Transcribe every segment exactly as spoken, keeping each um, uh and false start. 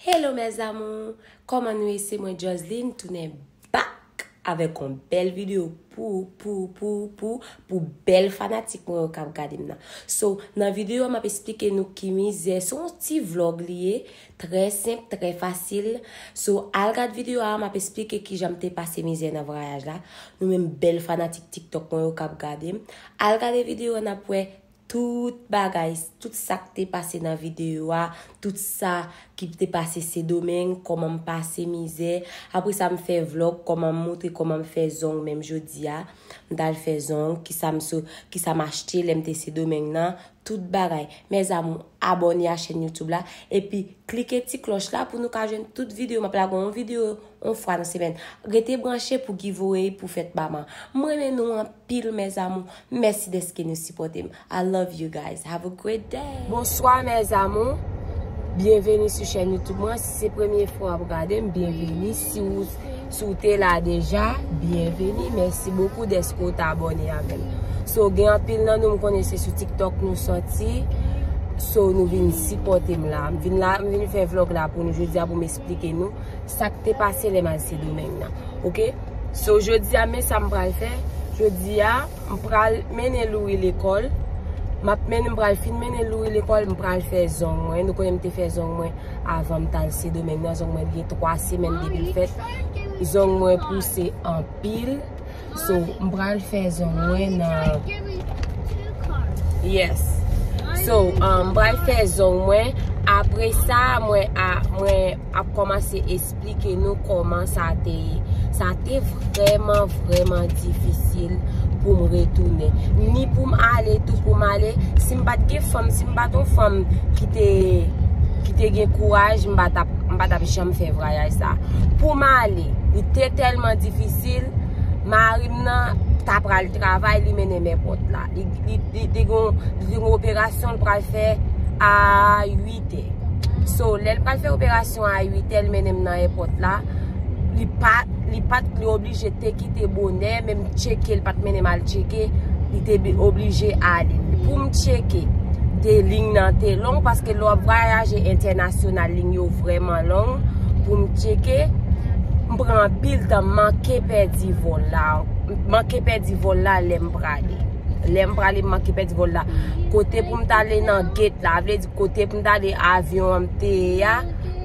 Hello mes amours, kòman nou ye? Se mwen Joseline, tounen back avèk yon bèl videyo pou, pou, pou, pou, pou bèl fanatik mwen yo k ap gade m nan. So, nan videyo a, m ap esplike nou ki mizè. Se yon ti vlog li ye, trè senp, trè fasil. So, al gad videyo a, m ap esplike kijan m te pase mizè nan vwayaj la. Nou menm bèl fanatik TikTok mwen yo k ap gade m, al gade videyo a, n ap wè tout bagay, tout sa k te pase nan videyo a, tout sa ki te pase Sendomeng, kòman m pase mizè. Apre sa, m fè vlog, kòman m montre kòman m fè zong menm jodi a. M t al fè zong, kisa m so, kisa m achte lè m te Sendomeng nan, tout bagay. Mes amours, abòne a chèn YouTube la, epi klike ti klòch la pou nou ka jwenn tout videyo. M ap lage yon videyo yon fwa nan semèn. Rete branche pou giveaway pou fèt ba mwen. M renmen nou anpil, mes amours. Mèsi dèske nou sipòte m. I love you guys. Have a great day. Bonswa, mes amours. Byenveni sou chèn YouTube mwen. Si se premye fwa w ap gade m, byenveni. Si w, si w te la deja, byenveni. Mèsi bokou dèske w t abòne avè m. So, gen anpil nan nou, m konnen se sou TikTok nou sòti. So, nou vin sipòte m la. M vin la, m vin fè vlog la pou nou jodi a pou m esplike nou sa k te pase lè m al Sendomeng nan. Oke? So, jodi a, men sa m pral fè. Jodi a, m pral mennen Louri lekòl. M ap mennen, m pral fin mennen Louri lekòl, m pral fè zong mwen. Nou konnen m te fè zong mwen avan m t al Sendomeng nan. Zong mwen gen twa semèn depi l fèt. Zong mwen pouse anpil. So, m pral fè zong mwen nan, yes. So, um, m pral fè zong mwen. Apre sa, mwen a, mwen ap kòmanse esplike nou kòman sa te ye. Sa te vrèman, vrèman difisil pou m retounen. Ni pou m ale tou, pou m ale. Si m pa t gen fanm, si m pa t yon fanm ki te, ki te gen kouraj, m pa t ap, m pa t ap janm fè vwayaj sa. Pou m ale, li te tèlman difisil, mari m nan ta pral travay, li mennen m èpòt la. Li, li, li te gon, li te gon operasyon l pral fè a uit è. So, lè l pral fè operasyon a uit è, l mennen m nan èpòt la. Li pa, li pa t, li oblije te kite bonè, menm tcheke, l pa t mennen m al tcheke, li te bi-, oblije ale. Pou m tcheke, te liy nan te long, paske lè w ap vwayaje entènasyonal, liy yo vrèman long. Pou m tcheke, m pran anpil tan, m manke pèdi vòl la. M manke pèdi vòl la lè m prale. Lè m prale, m manke pèdi vòl la. Kote pou m t ale nan gate la, vle di kote pou m t ale avyon an m te ye a,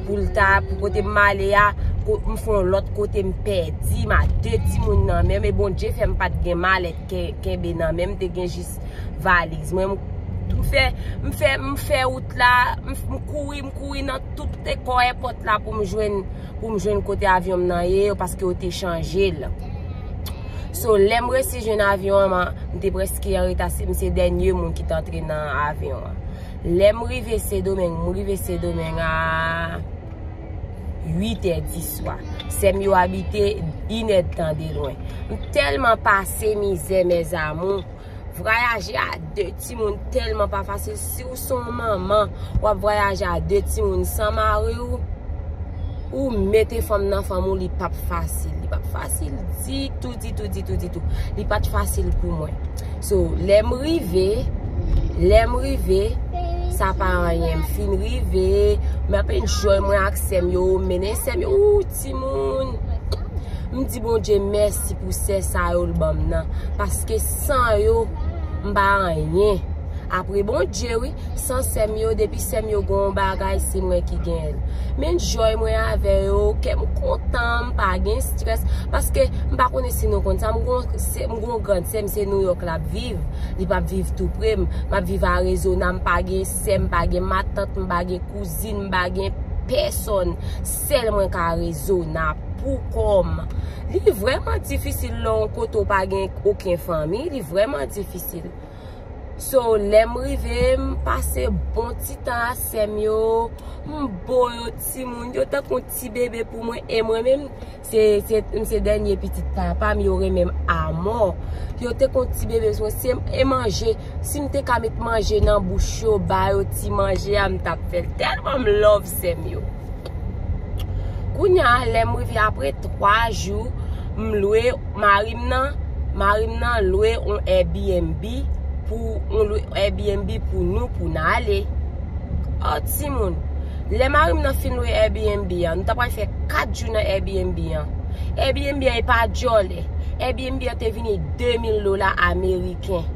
pou l ta, pou kote m ale a, ko-, m fè yon lòt kote m pèdi, m a de timoun nan men m, e Bondye fè m pa t gen malèt ke-, kenbe nan men m, te gen jis valiz mwen. M, m fè, m fè, m fè wout la, m, m kouri, m kouri nan tout kò èpòt la pou m jwenn, pou m jwenn kote avyon m nan ye, paske yo te chanje l. So, lè m resi jwenn avyon an, m, m te prèske an reta, se, m se dènye moun ki t antre nan avyon an. Lè m rive Sendomeng, m rive Sendomeng a uit è di swa. Sè m yo abite inèdtan de lwen. M tèlman pase mizè, mes amours. Vwayaje a de timoun tèlman pa fasil. Si w se yon manman, w ap vwayaje a de timoun san mari w, ou mete fanm nan fanm ou, li p ap fasil. Li p ap fasil ditou, ditou, ditou, ditou. Li pa t fasil pou mwen. So, lè m rive, lè m rive, sa pa anyen. M fin rive, m ap enjoy mwen ak sè m yo, mennen sè m yo, ou timoun. M di Bondye mèsi pou sè sa yo l ban m nan, paske san yo, m pa anyen. Apre Bondye, wi, san sè m yo, depi sè m yo gen yon bagay, se mwen ki genyen l. M enjoy mwen avè yo, kè m kontan, m pa gen strès, paske m pa konnen si nou konn sa, m gon, se, m gon grann sè m, se Nouyòk l ap viv, li p ap viv tou pre m, m ap viv Arizona, m pa gen sè, m pa gen matant, m pa gen kouzin, m pa gen pèsòn, sèl mwen ka rezone pou kò m. Li vrèman difisil lè w kote w pa gen okenn fanmi, li vrèman difisil. So, lè m rive, m pase bon ti tan a sè m yo, m bo yo timoun, yo tankou ti bebe pou mwen, e mwen menm, se, se, m se dènye pitit papa m, yo renmen m amò. Yo te kon ti bebe sou mwen, se, e manje, si m te ka met manje nan bouch yo, ba yo ti manje a, m t ap fè l. Tèlman m love sè m yo. Kounye a, lè m rive apre twa jou, m lwe, mari m nan, mari m nan lwe yon Airbnb pou, yon lwe Airbnb pou nou, pou n ale. O timoun, Lè mari m nan fin lwe Airbnb an, nou ta pral fè kat jou nan Airbnb an. Airbnb an e pa djòlè. Airbnb an te vini de mil dola ameriken.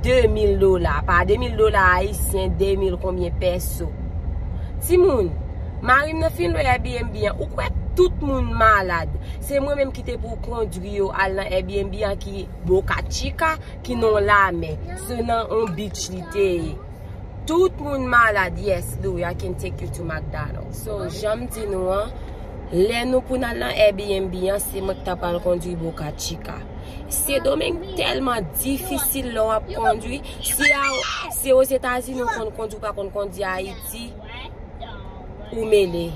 De mil dola, pa de mil dola ayisyen, de mil konbyen pèso. Timoun, mari m nan fin lwe Airbnb an, ou kwè tout moun malad. Se mwen menm ki te pou kondwi yo al nan Airbnb an ki Boca Chica, ki nan lamè. Se nan on beach li te ye. Tout moun malad, yes, Louis, I can take you to McDonald's. So, jan m di nou an, lè nou pou n al nan Airbnb an, se mwen ki ta pral kondwi Boca Chica. Sendomeng tèlman difisil lè w ap kondwi. Si a, si Ozetazini ou konn kondwi, ou pa konn kondwi Ayiti, ou mele.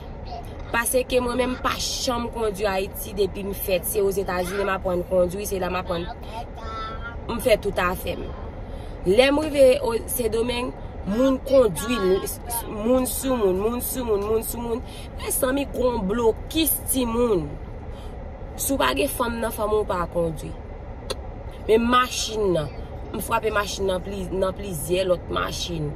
Paske mwen menm pa janm kondwi Ayiti depi m fèt. Se Ozetazini m aprann kondwi, se la m aprann, m fè tout afè m. Lè m rive o, Sendomeng, moun kondwi, moun sou moun, moun sou moun, moun sou moun. Mezanmi, gon blokis timoun. Si w pa gen fanm nan fanm ou, ou pa kondwi. Men machin nan, m frape machin nan pli, nan plizyè lòt machin.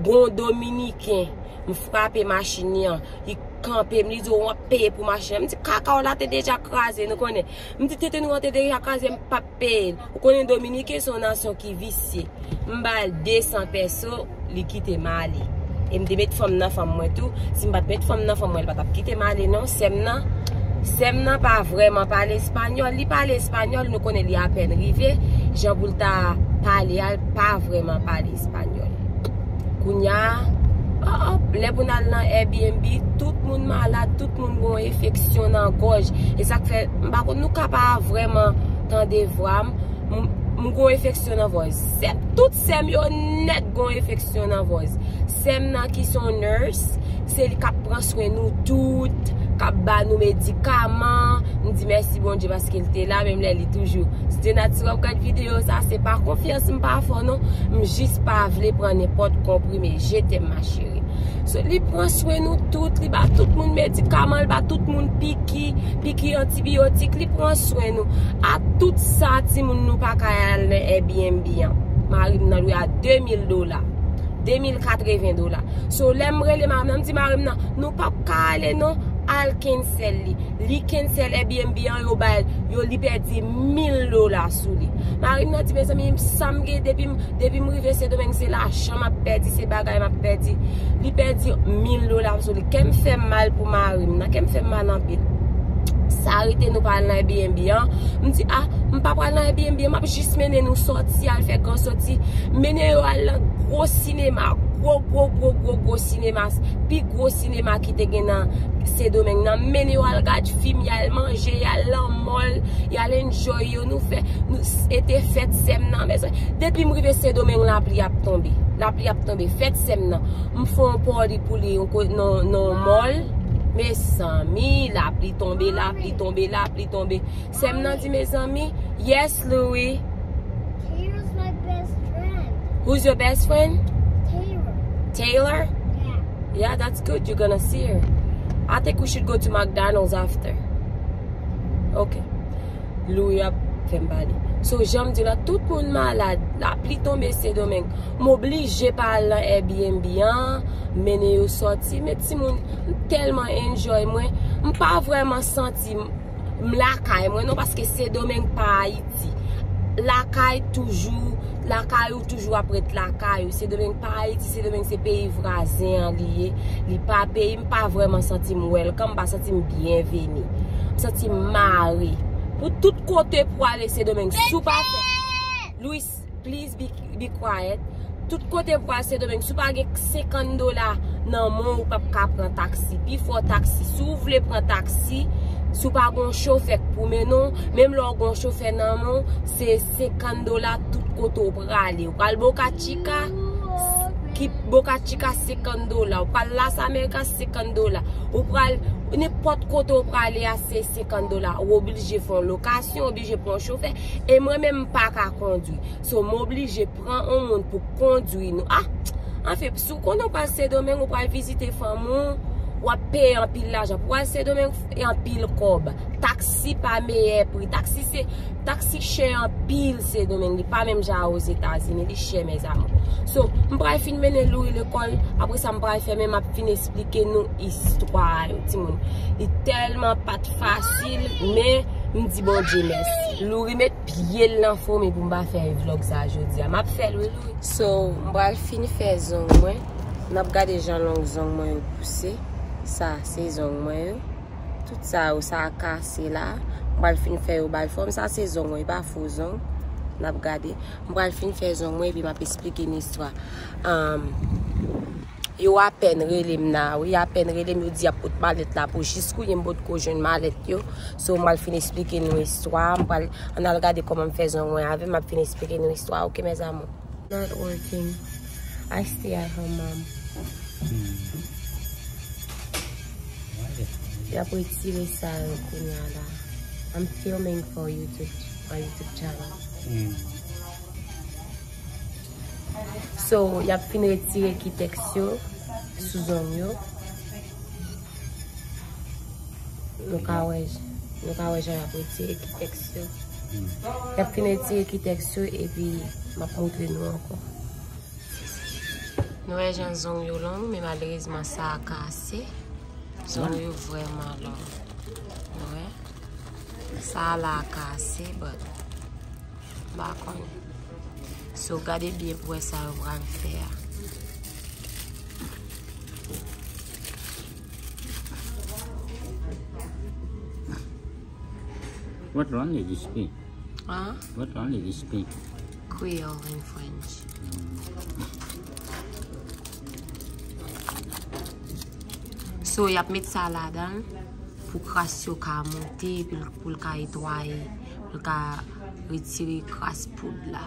Gon Dominiken, m frape machin li an, li kanpe m, li di w ap peye pou machin nan. M di kaka w la te deja kraze, nou konnen. M di tete nou an te deja kraze, m p ap peye l. Ou konnen Dominiken se yon nasyon ki visye. M ba l de san pèso, li kite m ale. E m te met fanm nan fanm mwen tou. Si m pa t met fanm nan fanm mwen, li pa t ap kite m ale non. Sè m nan, sè m nan pa vrèman pale espanyòl. Li pale espanyòl, nou konnen li apèn rive. Jan pou l ta pale a, li pa vrèman pale espanyòl. Kounya, oh, oh, lè pou n al nan Airbnb, tout moun malad, tout moun gon enfeksyon nan gòj. E sa k fè, m pa konn nou ka pa vrèman tande vwa m. M, m gon enfeksyon nan vòz. Sè m, tout sè m yo nèt gon enfeksyon nan vòz. Sè m nan ki se yon nurse, se li k ap pran swen nou tout, k ap ba nou medikaman. M di mèsi Bondye paske l te la, menm lè li toujou. Si te natirè w gad videyo sa, se pa konfyans m pa fè w non. M jis pa vle pran nenpòt konprime. Je t'aime, ma chérie. So, li pran swen nou tout, li ba tout moun medikaman, li ba tout moun piki, piki antibiyotik, li pran swen nou. A tout sa, timoun, nou pa ka al nan Airbnb an. Mari m nan lwe a de mil dola. De mil katreven dola. So, lè m rele mari m nan, m di mari m nan, nou p ap ka ale non, al cancel li. Li cancel Airbnb an, yo ba l, yo li pèdi mil dola sou li. Mari m nan di, mezanmi, sa m gen depi m, depi m rive Sendomeng, se lajan m ap pèdi, se bagay m ap pèdi. Li pèdi mil dola sou li. Kè m fè m mal pou mari m nan, kè m fè m mal anpil. Sa rete nou pa al nan Airbnb an. M di, a, m pa pral nan Airbnb an, m ap jis mennen nou sòti, al fè gran sòti. Mennen yo al nan gwo sinema, gwo, gwo, gwo, gwo, gwo sinema. Pi gwo sinema ki te gen nan Sendomeng nan. Mennen yo al gad fim, y al manje, y al nan mall, y al enjoy yo. Nou fè, nou s-, ete fèt sè m nan. Mezanmi, depi m rive Sendomeng, lapli ap tonbe. Lapli ap tonbe. Fèt sè m nan. M fè yon party pou li, yon ko-, nan, nan mall. Mezanmi, lapli tonbe, lapli tonbe, lapli tonbe. Sè m nan di, mezanmi, yes, Louis. Taylor's my best friend. Who's your best friend? Taylor. Taylor? Yeah. Yeah, that's good. You're gonna see her. I think we should go to McDonald's after. Okay. Louis ap fè m pale. So, jan m di la, tout moun malad. Lapli tonbe Sendomeng. M oblije pa al nan Airbnb an, mennen yo sòti. Men timoun, m tèlman enjoy mwen. M pa vrèman santi m, m lakay mwen non, paske Sendomeng pa Ayiti. Lakay toujou, lakay ou toujou ap ret lakay ou. Sendomeng pa Ayiti, Sendomeng se peyi vwazen an li ye. Li pa peyi m, pa vrèman santi m welcome, m pa santi m byenveni. M santi m mare. Pou tout kote pou ale Sendomeng, si w pa fè, Louis, please be, be quiet. Tout kote pou al Sendomeng, si w pa gen senkant dola nan men w, ou p ap ka pran taksi. Pi fò taksi, si w vle pran taksi, si w pa gon chofè k pou mennen w, menm lè w gon chofè nan men w, se senkant dola tout kote w prale. Ou pral Boca Chica, ki Boca Chica senkant dola. Ou pral Las Americas senkant dola. Ou pral nenpòt kote w prale a se senkant dola. Ou oblije fè yon lokasyon, oblije pran yon chofè. E mwen menm m pa ka kondwi. So, m oblije pran yon moun pou kondwi nou. Ah! Anfen, si w konnen w pral Sendomeng, ou pral vizite fanmi w, w ap peye anpil lajan. Pou w al Sendomeng, e anpil kòb. Taksi pa meyè pri. Taksi se, taksi chè anpil Sendomeng. Li pa menm jan a Ozetazini, li chè, mes amours. So, m pral fin mennen Louri lekòl, apre sa m pral fèmen, m ap fin esplike nou istwa a yo, timoun. Li tèlman pa t fasil, men m di Bondye mèsi. Louri met pye l nan fomi pou m pa fè vlòg sa jodi a. M ap fè l wi, Louri. So, m pral fin fè zong mwen. N ap gade jan long zong mwen yo pouse. Sa, se zong mwen yo. Tout sa yo, sa a kase la. M pral fin fè yo bay fòm. Sa se zong mwen, e pa fo zong. N ap gade. M pral fin fè zong mwen, epi m ap esplike n istwa. Ahn, yo apèn rele m la, wi, apèn rele m, yo di y ap pot malèt la pou jis kounye m potko jwenn malèt yo. So, m pral fin esplike nou istwa. M pral, ann al gade kòman m fè zong mwen avè m, m ap fin esplike nou istwa. Oke, mes amours. Not working. I stay at home mom. Hmm. Y ap retire sa yo kounye a la. I'm filming for YouTube, my YouTube channel. Hmm. So, y ap fin retire kitèks yo sou zong yo. Nou ka wè, nou ka wè jan y ap retire kitèks yo. Y ap fin retire kitèks yo epi m ap montre nou ankò. Nou wè jan zong yo long, men malerezman sa a kase. Zong yo vrèman long. Nou wè? Sa a la kase, but m pa konnen. So, gade byen pou wè sa yo pral fè a. What language you speak? Huh? What language you speak? Creole and French. So, y ap met sa ladan l pou kras yo ka monte, pou l, pou l ka netwaye, pou l ka retire kras poud la.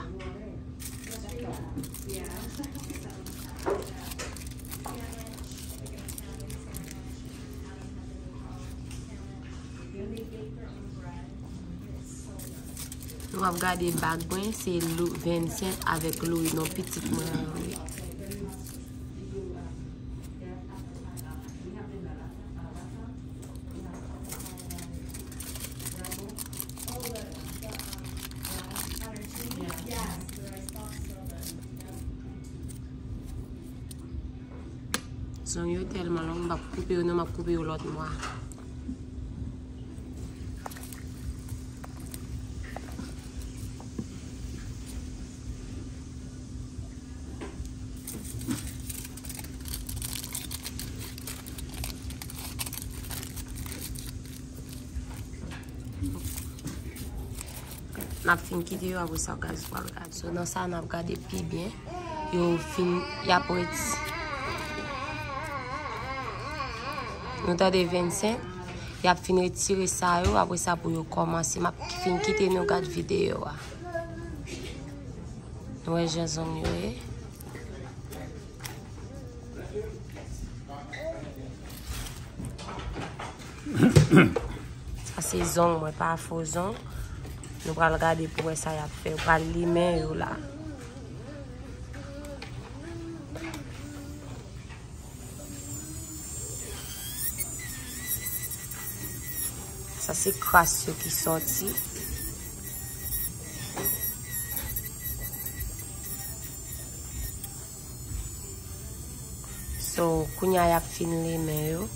Nou ap gade bag mwen, se Lou-, Vincent avèk Louis, non pitit mwen an, wi. Zong yo tèlman long, m p ap koupe yo non, m ap koupe yo lòt mwa. N ap fin kite yo, apre sa, guys, w pral gade. So, nan sa, n ap gade pi byen. Yo fin, y ap reti-, nou tande Vincent? Y ap fin retire sa yo, apre sa, pou yo kòmanse. M ap fin kite nou gade videyo a. Nou wè jan zong yo ye. Sa se zong mwen, pa fo zong. Nou pral gade pou wè sa y ap fè. Yo pral limen yo la. Sa se kras yo ki sòti. So, kounye a y ap fin limen yo.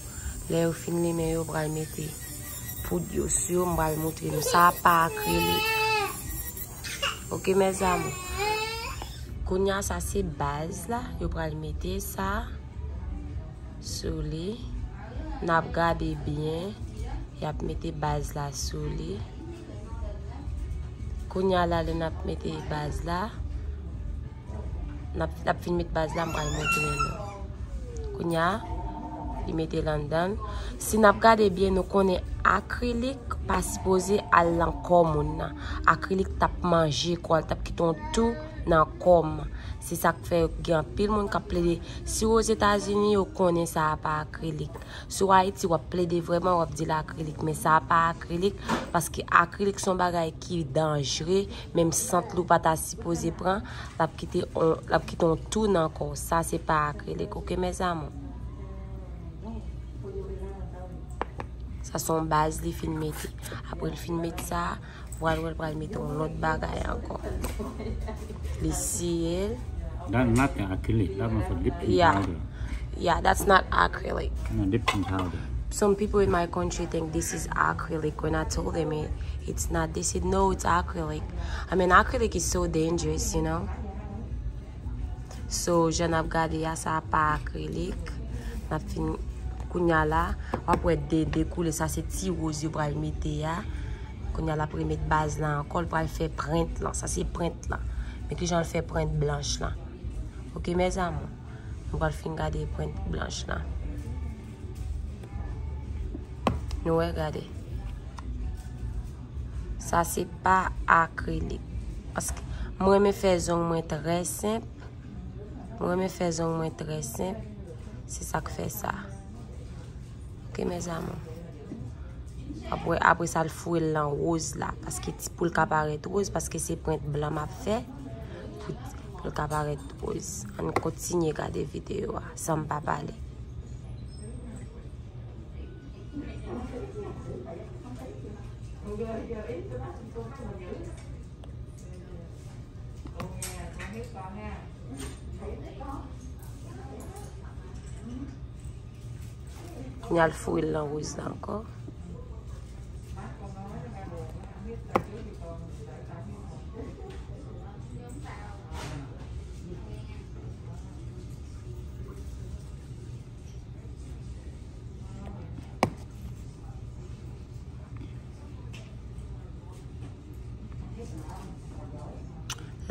Lè yo fin limen yo, yo pral mete poud yo sou yo. M pral montre nou. Sa a pa akrilik. Oke, mes amours. Kounye a, sa se baz la. Yo pral mete sa sou li. N ap gade byen. Y ap mete baz la sou li. Kounye a la, lè n ap mete baz la, n ap, l ap fin met baz la, m pral montre nou. Kounye a, li mete l anndan l. Si n ap gade byen, nou konnen akrilik pa sipoze al nan kò moun nan. Akrilik t ap manje kò l, t ap kite yon tou nan kò m. Se sa k fè gen anpil moun k ap plede. Si w Ozetazini, yo konnen sa a pa akrilik. Si w Ayiti, w ap plede vrèman, w ap di l akrilik, men sa a pa akrilik, paske akrilik se yon bagay ki danjre, menm sant li w pa ta sipoze pran, l ap kite on, l ap kite yon tou nan kò w. Sa se pa akrilik, oke, mes amours? Sa se yon baz li fin mete. Apre l fin met sa, w pral wè l pral mete yon lòt bagay ankò. Li siye l. That's not acrylic. That one's a dipping Yeah. Powder. Yeah, that's not acrylic. No, dipping powder. Some people in my country think this is acrylic. When I told them it, it's not, they said, "No, it's acrylic." I mean, acrylic is so dangerous, you know? So, jan n ap gade a, sa pa akrilik. N ap fin, kounye a la, w ap wè de, de koulè. Sa se ti woz yo pral mete a. Kounye a la, pou l met baz la ankò, l pral fè prent lan. Sa se prent lan. Men ki jan l fè prent blanch lan. Ok, mes amours. Nou pral fin gade prent blanch lan. Nou wè, gade. Sa se pa akrilik. Paske mwen renmen fè zong mwen trè senp. Mwen renmen fè zong mwen trè senp. Se sa k fè sa. Ok, mes amours. Apre, apre sa, l foure l nan woz la. Paske ti, pou l ka parèt woz, paske se prent blan m ap fè. Pou, pou l ka parèt woz. Ann kontinye gade videyo a, san m pa pale. Kounye a l foure l nan woz la ankò.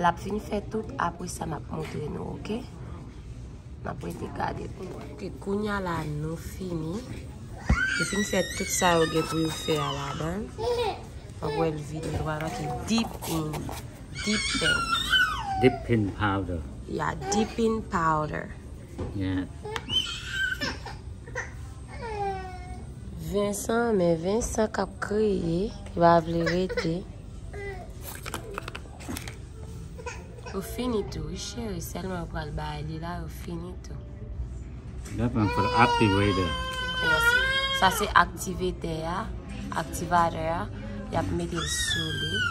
L ap fin fè tout, apre sa n ap montre nou, ok? N ap rete gade pou nou. Ok, kounye a la nou fini. Yo fin fè tout sa yo gen pou yo fè a ladan. W ap wè l vide, l pral make dipping. Dipping. Dipping powder. Yeah, dipping powder. Yeah. Vincent, men Vincent k ap kriye, li pa vle rete. Yo fini tou, wi cheri, sèlman yo pral bay li la, yo fini tou. That one for the activator. Yes. Sa se aktivatè a, aktivatè a, y ap mete l sou li.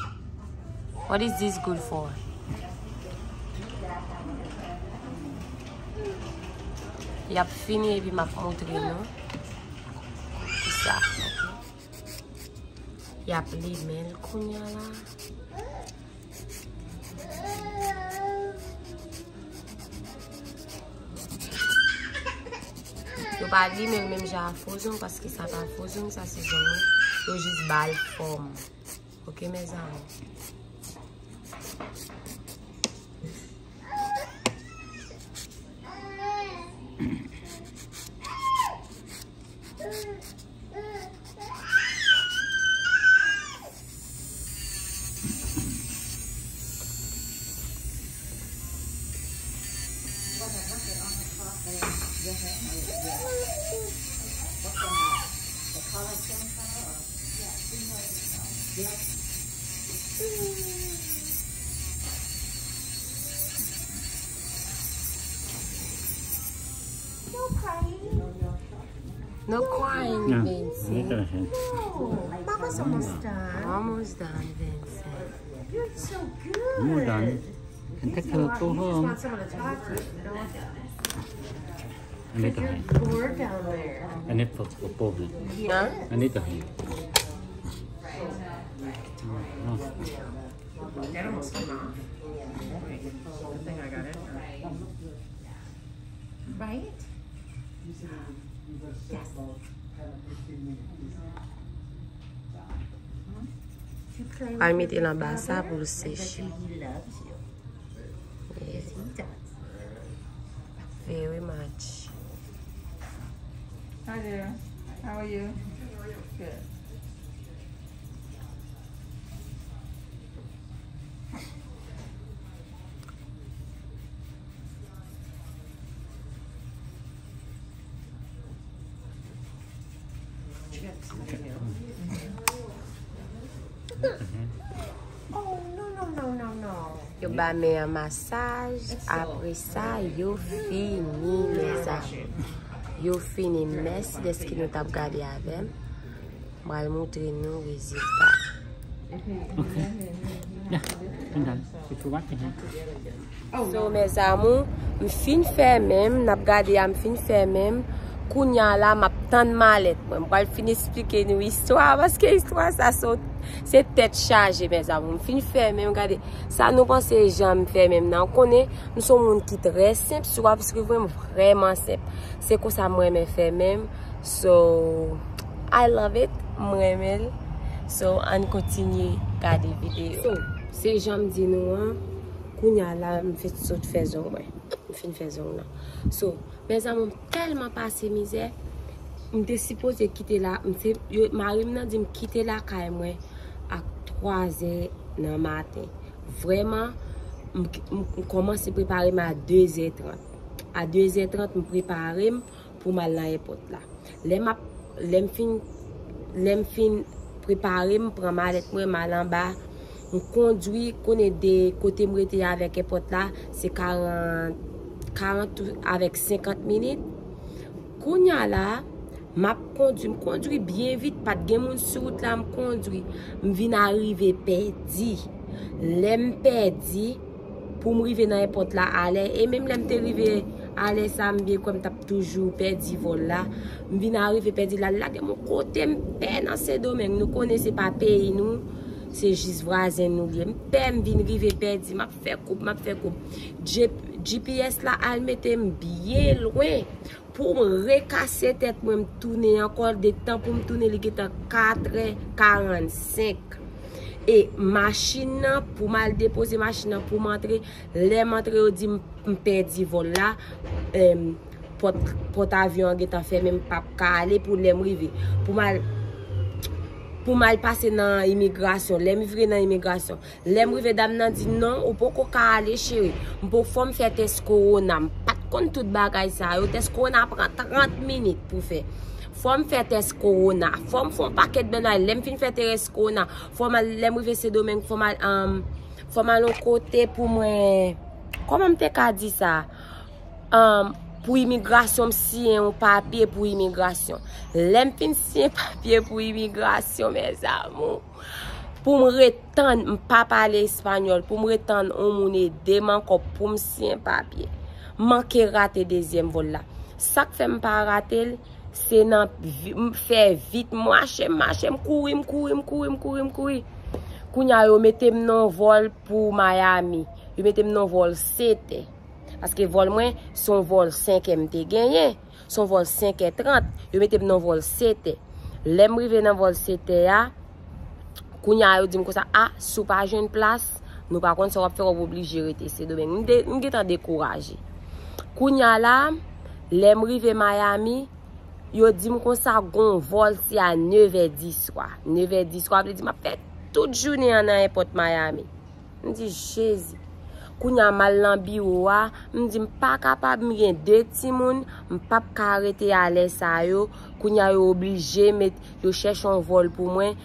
What is this good for? Y ap fini epi m ap montre nou. Kisa? Y ap limen l kounye a la. Yo pa limen l menm jan a fo zong, paske sa pa fo zong, sa se zong mwen. Yo jis ba l fòm. Ok, mes amours. No crying, No, Vincent. Nita, No, Mama's almost done. Almost done, Vincent. You're so I'm good. Done. Can take her go You just home. Want someone to talk to. You don't. Anita, You're honey. Bored down there. Anita, go home. Yeah. Anita, honey. That almost came off. Wait, good thing I got in there. Right? Yes. Al mete l anba sa pou l seche. He loves you. Yes, He does. Very much. Hi there. How are you? Good. Oh, no, no, no, no, no. Yo ba men an masaj, apre sa, yo fini, mes amours. Yo fini, mèsi dèske nou t ap gade avè m. M pral montre nou rezilta. So, mes amours, m fin fèmen m, n ap gade a, m fin fèmen m. Kounya la, m ap tann malèt mwen. M pral fin esplike nou istwa, paske istwa sa se, se tèt chaje, mes amours. M fin fèmen m, gade sa nou panse jan m fèmen m nan. Ou konnen, m se yon moun ki trè senp, si w ap swiv mwen, m vrèman senp. Se konsa m renmen fèmen m. So, I love it. M renmen l. So, ann kontinye gade videyo. So, se jan m di nou an, kounya la, m fin sot fè zong mwen. M fin fè zong nan. So, mes amours, m tèlman pase mizè, m te sipoze kite la, m te, yo, mari m nan di m kite lakay mwen ak twa zè nan maten. Vrèman, m, m, m kòmanse prepare m a de zè trant. A de zè trant, m prepare m pou m al nan èpòt la. Lè m ap, lè m fin, lè m fin prepare m, pran malèt mwen, m al anba. M kondwi, konnen de kote m rete avèk èpòt la, se karant, karant avèk senkant minit. Kounya la, m ap kondwi, m kondwi byen vit, pa t gen moun sou wout la, m kondwi. M vin arive pèdi. Lè m pèdi, pou m rive nan èpòt la alè. E menm lè m te rive alè sa, m byen kwè m t ap toujou pèdi vòl la. M vin arive pèdi l, al lage m yon kote m pè nan Sendomeng. Nou konnen se pa peyi nou, se jis vwazen nou li ye. M pè, m vin rive pèdi, m ap fè koup, m ap fè koup. G-, G P S la al mete m byen lwen. Pou m rekase tèt mwen, m tounen ankò, detan pou m tounen, li gentan katrè karannsenk. E machin nan, pou m al depoze machin nan, pou m antre, lè m antre, yo di m, m pèdi vòl la, em, pòt, pòt avyon an gentan fèmen, m p ap ka ale pou lè m rive. Pou m al, pou m al pase nan imigrasyon. Lè m vire nan imigrasyon, lè m rive, dam nan di, "Non, ou poko ka ale, cheri. M po, fò m fè tès kowona." M pa t konn tout bagay sa yo. Tès kowona pran trant minit pou fè. Fò m fè tès kowona. Fò m fè yon pakèt bagay. Lè m fin fè tès kowona, fò m al, lè m rive Sendomeng, fò m al, um, fò m al yon kote pou mwen, kòman m te ka di sa? Um, pou imigrasyon, m siyen yon papye pou imigrasyon. Lè m fin siyen papye pou imigrasyon, mes amours, pou m ret tann, m pa pale espanyòl, pou m ret tann yon moun ede m ankò pou m siyen papye. M manke rate dezyèm vòl la. Sa k fè m pa rate l, se nan vi-, m fè vit, m mache, m mache, m kouri, m kouri, m kouri, m kouri, m kouri. Kounya yo mete m nan yon vòl pou Miami. Yo mete m nan yon vòl sèt è. Paske vòl mwen, se yon vòl senk è m te genyen. Se yon vòl senk è trant. Yo mete m nan vòl sèt è. Lè m rive nan vòl sèt è a, kounya yo di m konsa, "A, si w pa jwenn plas, nou pa konn sa w ap fè, w ap oblije rete Sendomeng." M de-, m gentan dekouraje. Kounya la, lè m rive Miami, yo di m konsa, "Gon vòl se a nevè di swa." Nevè di swa vle di m ap fè tout jounen an nan èpòt Miami. M di, "Jezi." Kounya m al nan biwo a, m di, "M pa kapab, m gen de timoun, m p ap ka rete alè sa yo." Kounya yo oblije met, yo chèche yon vòl pou mwen,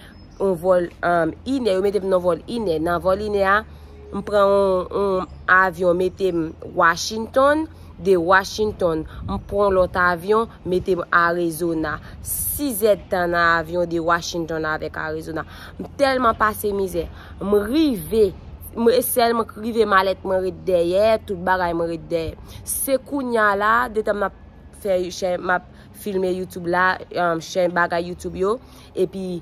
yon vòl, um, inè, yo mete m nan vòl inè. Nan vòl inè a, m pran yon, yon avyon mete m Washington, de Washington, m pran lòt avyon, mete m Arizona. Sizèdtan nan avyon de Washington avèk Arizona. M tèlman pase mizè. M rive, m, sèl mwen k rive, malèt mwen ret dèyè, tout bagay mwen ret dèyè. Se kounya la, detan m ap fè, chè, m ap filme YouTube la, um, chè bagay YouTube yo, epi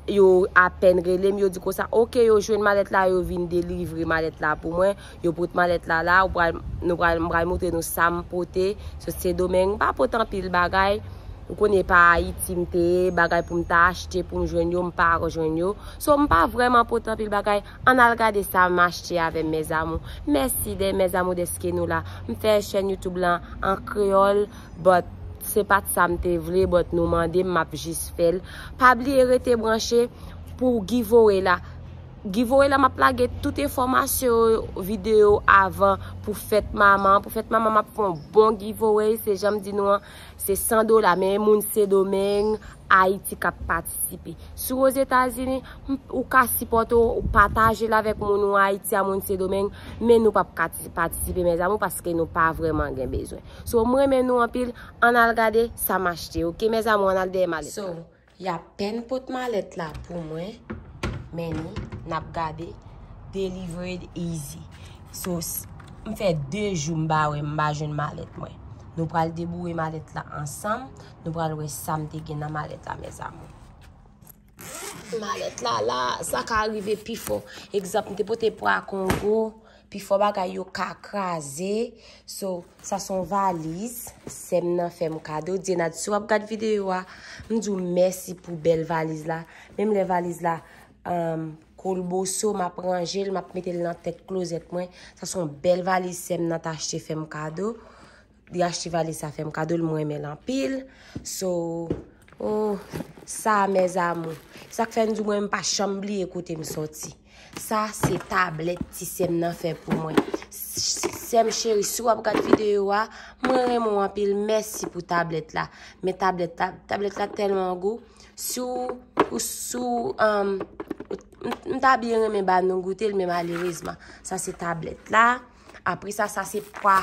yo apèn rele m, yo di konsa, "Oke, yo jwenn malèt la, yo vin delivre malèt la pou mwen." Yo pote malèt la la, ou pral, nou pral, m pral montre nou sa m pote. So, Sendomeng, m pa pote anpil bagay. Ou konnen pa Ayiti m te ye, bagay pou m ta achte, pou m jwenn yo, m pa jwenn yo. So, m pa vrèman pote anpil bagay. Ann al gade sa m achte avè m, mes amours. Mèsi de, mes amours, dèske nou la. M fè chèn YouTube lan an kreyòl, but se pa t sa m te vle, but nou mande m, m ap jis fè l. Pa bliye rete branche pou giveaway la. Giveaway la, m ap lage tout enfòmasyon yo, videyo avan pou fèt manman. Pou fèt manman, m ap fè yon bon giveaway. Se jan m di nou an, se san dola, men moun Sendomeng, Ayiti k ap patisipe. Si w Ozetazini, m, ou ka sipòte w, ou pataje l avèk moun ou Ayiti a, moun Sendomeng, men nou p ap ka ti-, patisipe, mes amours, paske nou pa vrèman gen bezwen. So, m renmen nou anpil, ann al gade sa m achte, oke, mes amours, ann al dèyè malèt la. So, y apèn pot malèt la pou mwen, men ni, n ap gade. Delivered easy. So, m fè de jou m pa wè, m pa jwenn malèt mwen. Nou pral deboure malèt la ansanm. Nou pral wè sa m te gen nan malèt la, mes amours. Malèt la, la, sa ka rive pifò. Egzanp, m te pote pwa Kongo, pifò bagay yo ka kraze. So, sa se yon valiz sè m nan fè m kado. Dyenad, si w ap gad videyo a, m di w mèsi pou bèl valiz la. Menm lè valiz la, um, kolboso, m ap ranje l, m ap mete l nan tèt klozèt mwen. Sa se yon bèl valiz sè m nan t achte fè m kado. Li achte valiz sa fè m kado l, mwen renmen l anpil. So, oh, sa, mes amours. Sa k fè m di mwen m pa janm bliye kote m sòti. Sa se tablèt ti sè m nan fè pou mwen. Sè m cheri, si w ap gad videyo a, mwen renmen w anpil. Mèsi pou tablèt la. Men tablèt la, tablèt la tèlman gou. Si w, ou, si w, um, m, m ta byen renmen ba nou goute l, men malerezman, sa se tablèt la. Apre sa, sa se pwa,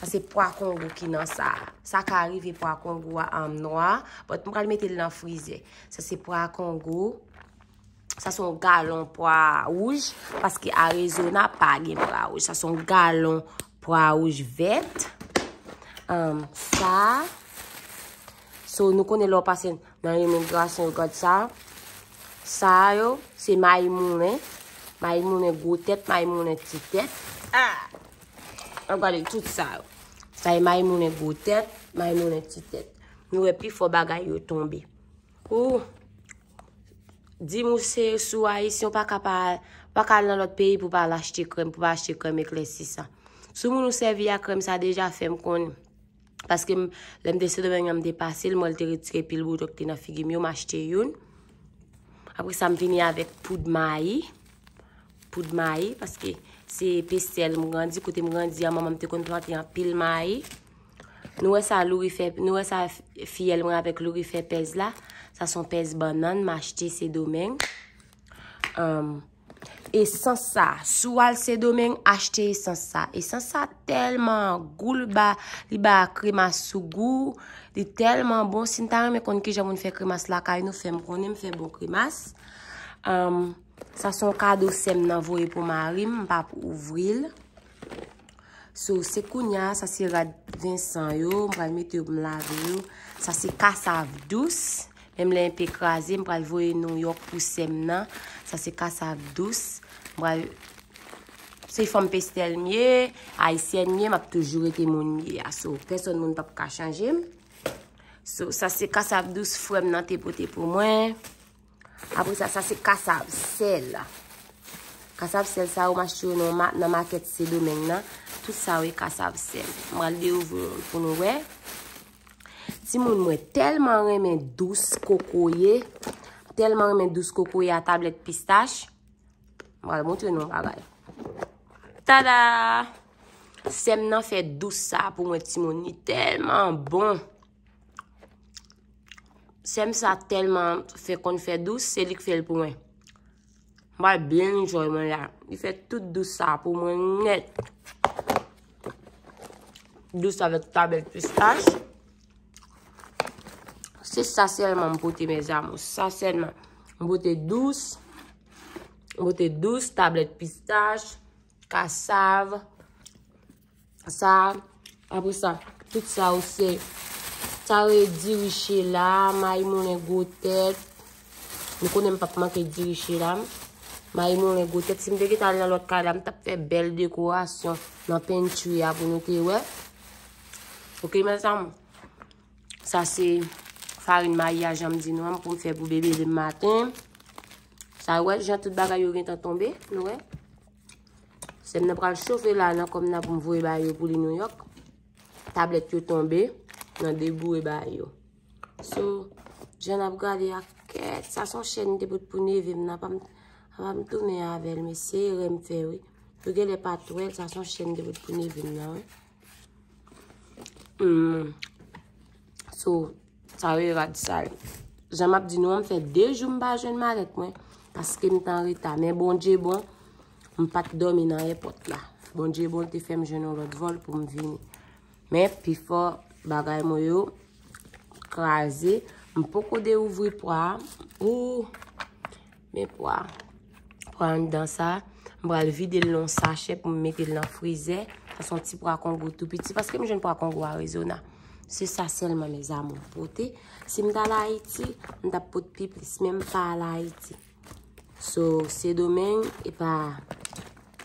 sa se pwa Kongo ki nan sa. Sa ka rive pwa Kongo a, um, nwa, but m pral mete l nan frizè. Sa se pwa Kongo. Sa se yon galon pwa wouj, paske Arizona pa gen pwa wouj. Sa se yon galon pwa wouj vèt. Um, sa. So, nou konnen lè w pase nan imigrasyon, yo gad sa. Sa yo, se mayi moulen. Mayi moulen gwo tèt, mayi moulen ti tèt. Ah! Ap gade tout sa yo. Sa e mayi moulen gwo tèt, mayi moulen ti tèt. Nou wè pifò bagay yo tonbe. Ou di m ou se sou Ayisyen, ou pa ka pa, pa ka al nan lòt peyi pou pa al achte krèm, pou pa achte krèm eklèsisan. Sou moun ou sèvi a krèm sa deja fè m konnen. Paske m, lè m te Sendomeng nan, m te pase l, m wè l te retire pil bouton ki te nan figi m yo, m achte youn. Apre sa, m vini avèk poud mayi. Poud mayi, paske se Pestèl m grandi, kote m grandi a, manman m te konn plante anpil mayi. Nou wè sa Louri fè, nou wè sa f-, fiyèl mwen avèk Louri fè pèz la. Sa se yon pèz bannann, m achte Sendomeng. Um, esans sa, si w al Sendomeng, achte esans sa. Esans sa tèlman gou, li ba, li ba kremas sou gou. Li tèlman bon. Si n ta renmen konn kijan moun fè kremas lakay nou, fè m konnen, m fè bon kremas. Um, sa se yon kado sè m nan voye pou mari m, m p ap ouvri l. So, se kounya, sa se rad Vincent yo, m pral mete yo pou m lave yo. Sa se kasav dous, menm lè enpe kraze, m pral voye Nouyòk pou sè m nan. Sa se kasav dous, m pral, se fanm Pestèl m ye, ayisyèn m ye, m ap toujou rete moun m ye a. So, pèsonn moun p ap ka chanje m. So, sa se kasav dous frè m nan te pote pou mwen. Apre sa, sa se kasav sèl. Kasav sèl sa yo m achte yo nan ma-, nan makèt Sendomeng nan. Tout sa yo e kasav sèl. M pral deouvri yo pou nou wè. Timoun mwen tèlman renmen dous kokoye. Tèlman renmen dous kokoye a tablèt pistach. M pral montre nou yon bagay. Tada! Sè m nan fè dous sa pou mwen timoun. Li tèlman bon. Sè m sa tèlman fè konn fè dous, se li k fè l pou mwen. M pral byen enjoy mwen la. Li fè tout dous sa pou mwen nèt. Dous avèk tablèt pistach. Se sa sèlman m pote, mes amours. Sa sèlman. M pote dous. M pote dous, tablèt pistach, kasav. Sa, apre sa, tout sa yo se, sa yo e diri chela, mayi moulen gwo tèt. Nou konnen m p ap manke diri chela. Mayi moulen gwo tèt. Si m te gentan al nan lòt kay la, m t ap fè bèl dekorasyon nan pantry a pou nou te wè. Oke, mes amours. Sa se farin mayi a, jan m di nou an, pou m fè pou bebe demen maten. Sa, wè, jan tout bagay yo gentan tonbe, nou wè. Sè m nan pral chofe la nan kòm nan pou m voye ba yo pou li Nouyòk. Tablèt yo tonbe, nan deboure ba yo. So, jan n ap gade a kèt, sa se yon chèn m te pot pou neve m nan, pa m, pa m tounen avè l, mesye, erè m fè, wi. Yo genlè pa t wè l, sa se yon chèn m te pot pou neve m nan, wi. Hmm. So, sa yo e rad sal. Jan m ap di nou an, m fè de jou m pa jwenn malèt mwen, paske m t an reta. Men Bondye bon, m pa t dòmi nan èpòt la. Bondye bon, l te fè m jwenn yon lòt vòl pou m vini. Men pifò bagay mwen yo kraze. M poko deouvri pwa a. Ou, men pwa. Pwa anndan sa. M pral vide l nan yon sachè pou m mete l nan frizè. Sa se yon ti pwa kongo tou piti, paske m jwenn pwa kongo Arizona. Se sa sèlman, mes amours, m pote. Si m t al Ayiti, m t ap pot pi plis, men m pa al Ayiti. So, Sendomeng, e pa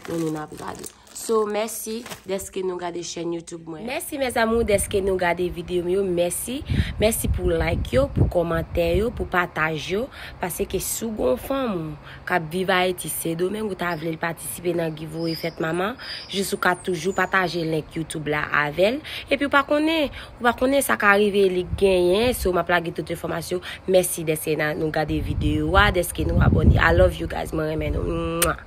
nou nou n ap gade. So, mèsi dèske nou gade chèn YouTube mwen. Mèsi, mes amours, dèske nou gade videyo m yo. Mèsi. Mèsi pou like yo, pou kòmantè yo, pou pataj yo. Paske si w gon fanm ou k ap viv Ayiti, Sendomeng, ou ta vle l patisipe nan giveaway fèt manman, jis ou ka toujou pataje link YouTube la avè l. Epi ou pa konnen, ou pa konnen sa ka rive li genyen. So, m ap lage tout enfòmasyon. Mèsi dèske nou gade videyo a, dèske nou abòne. I love you guys, mwen renmen nou. Mwah.